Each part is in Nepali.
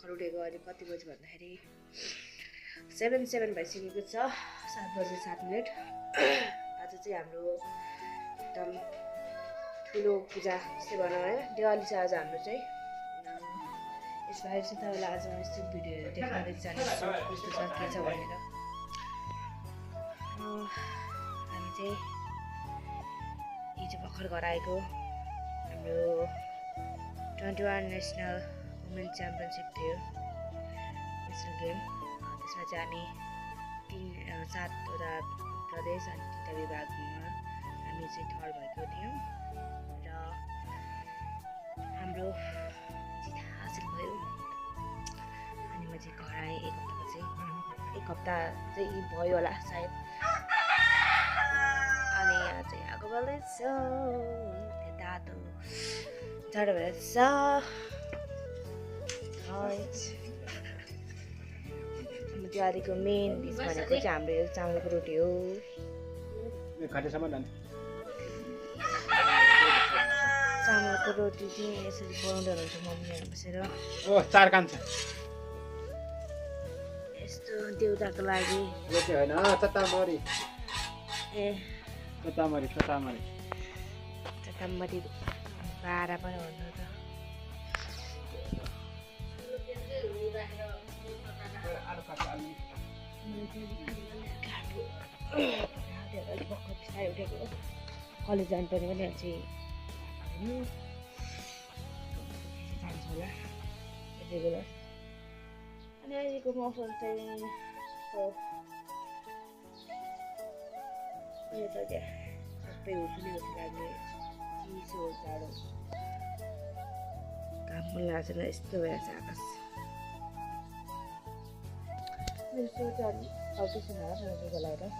भर्खर उठेको अहिले कति बजी भन्दाखेरि 7 भइसकेको छ 7:07 आज चाहिँ हाम्रो एकदम ठुलो पूजा जस्तै भनौँ है दिवाली छ आज हाम्रो चाहिँ यसबाहेक चाहिँ तपाईँलाई आज यस्तो भिडियोहरू देखाउँदै जानेछु कस्तो छ के छ भनेर हामी चाहिँ हिजो भर्खर घर आएको हाम्रो 21 नेसनल वुमेन च्याम्पियनसिप थियो नेसनल गेम त्यसमा चाहिँ हामी 7वटा प्रदेश अनि 3वटा विभागमा हामी चाहिँ थर्ड भएको थियौँ र हाम्रो जित हासिल भयो अनि म चाहिँ घर आएँ एक हप्ता चाहिँ भयो होला सायद अनि यहाँ चाहिँ आगो बल्दैछ तातो जाडो भएर दिवालीको मेन डिस भनेको चाहिँ हाम्रो यो चामलको रोटी हो चामलको रोटी चाहिँ यसरी बनाउँदै हुनुहुन्छ मम्मीहरू बसेर यस्तो देउताको लागि चटामरी बाह्र पनि भन्नु त कलेज जानुपर्ने पनि अझै जान्छ होला रेगुलर अनि अहिलेको मौसम चाहिँ अहिले त त्यहाँ सबै हुसुली लाग्ने चिसो जाडो घाम पनि लाग्छ र यस्तो भइरहेको छ आकाश मेरो स्वेटर आउँदैछन् होला सबैको लगाएर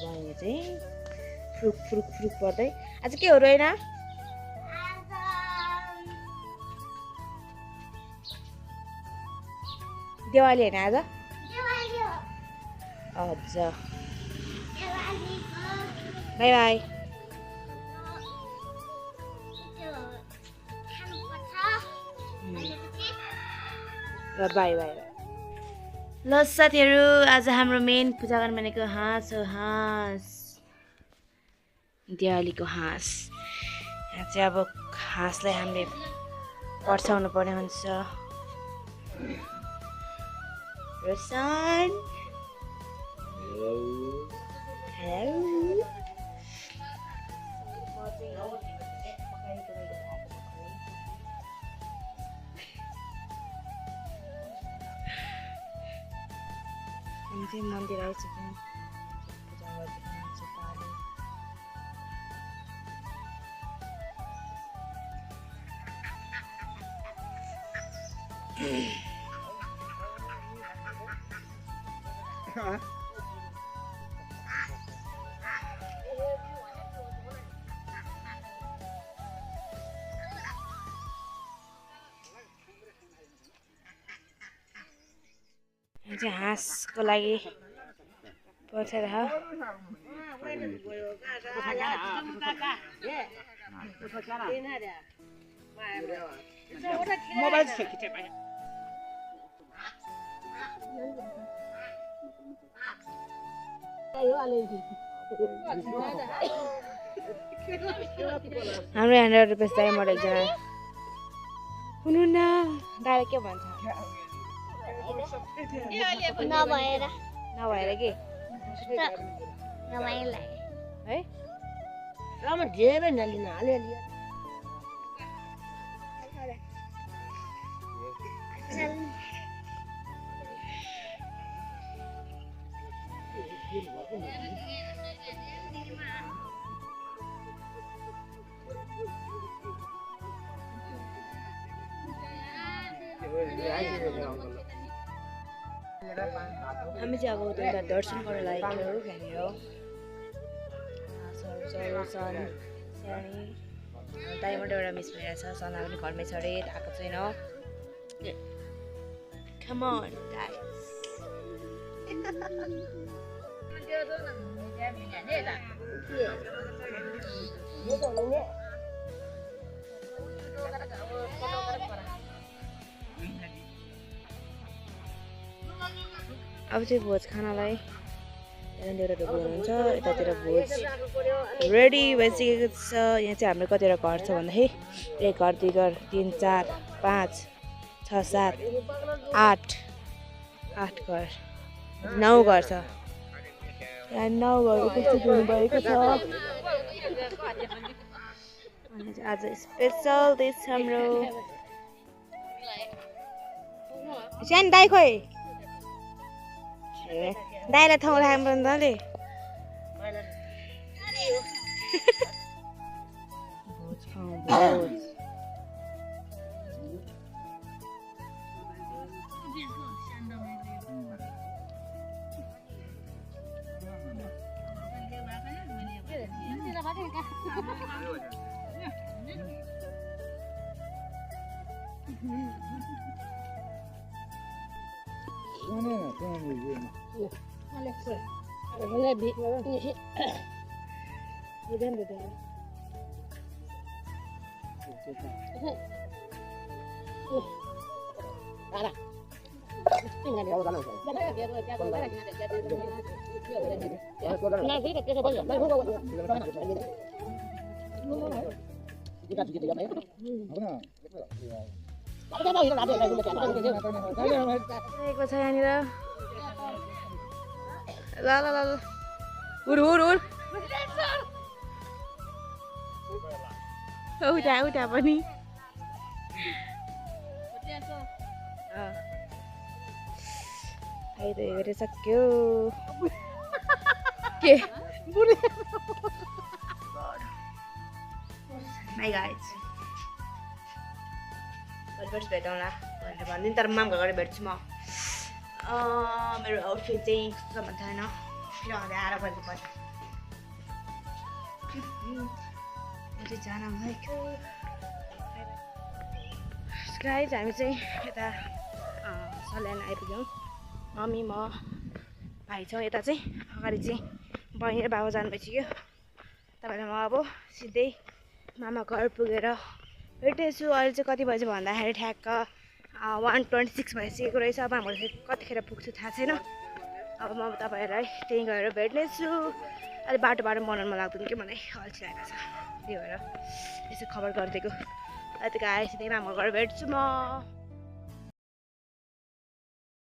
बहिनी चाहिँ फ्रुक फ्रुक फ्रुक पर्दै आज के हो होइन दिवाली होइन आज हजुर बाई बाई बाई बाई ल साथीहरू आज हाम्रो मेन पूजा गर्ने भनेको हाँस हो हाँस दिवालीको हाँस यहाँ चाहिँ अब हाँसलाई हामीले पर्साउनु पर्ने हुन्छ रोशन हामी चाहिँ मन्दिर आइसक्यौँ पूजा गरिदिनुहुन्छ पाले चाहिँ हाँसको लागि पर्छ हाम्रो 100 रुपियाँ चाहियो म एकजना हुनु न दाइले के भन्छ नभएर के है राम्रो धेरै नलिन अलिअलि हामी चाहिँ अब उता दर्शन गर्न लागेको यहाँनिर दाइबाट एउटा मिस भइरहेछ सना पनि घरमै छ अरे आएको छैन Come on, guys. अब चाहिँ भोज खानालाई यतातिर हुनुहुन्छ यतातिर भोज रेडी भइसकेको छ। यहाँ चाहिँ हाम्रो कतिवटा घर छ भन्दाखेरि 1 घर 2 घर 3 4 5 6 7 8 घर 9 घर छ। यहाँ 9 घर उपस्थित हुनुभएको छ। अनि आज स्पेसल डिस हाम्रो सानो दाइ खोइ दाइलाई ठाउँ राख्नु पर्ने तँले रहेको छ यहाँनिर। ल ल ल उड उड उड उठा उठा पनि सक्यो के बाई गाइज भोलि भेटौँला भनेर भनिदिनु तर मामको अगाडि भेट्छु म। मेरो आउटफिट चाहिँ कस्तो मन छैन किन भन्दा आएर गरेको पर्छ जान भएको गाइज। हामी चाहिँ यता सल्यान आइपुग्यौँ। मम्मी म भाइ छौँ यता चाहिँ। अगाडि चाहिँ बहिनी र बाबा जानु भइसक्यो। तपाईँलाई म अब सिधै मामा घर पुगेर भेट्नेछु। अहिले चाहिँ कति बजी भन्दाखेरि ठ्याक्क 1:26 भइसकेको रहेछ। अब हाम्रो कतिखेर पुग्छु थाहा छैन। अब म तपाईँहरूलाई त्यहीँ गएर भेट्नेछु। अहिले बाटो बनाउनुमा लाग्दैन कि मलाई अल्छी लागेको छ त्यही भएर यसो खबर गरिदिएको। यतिको आएपछि त्यही मामा घर भेट्छु म।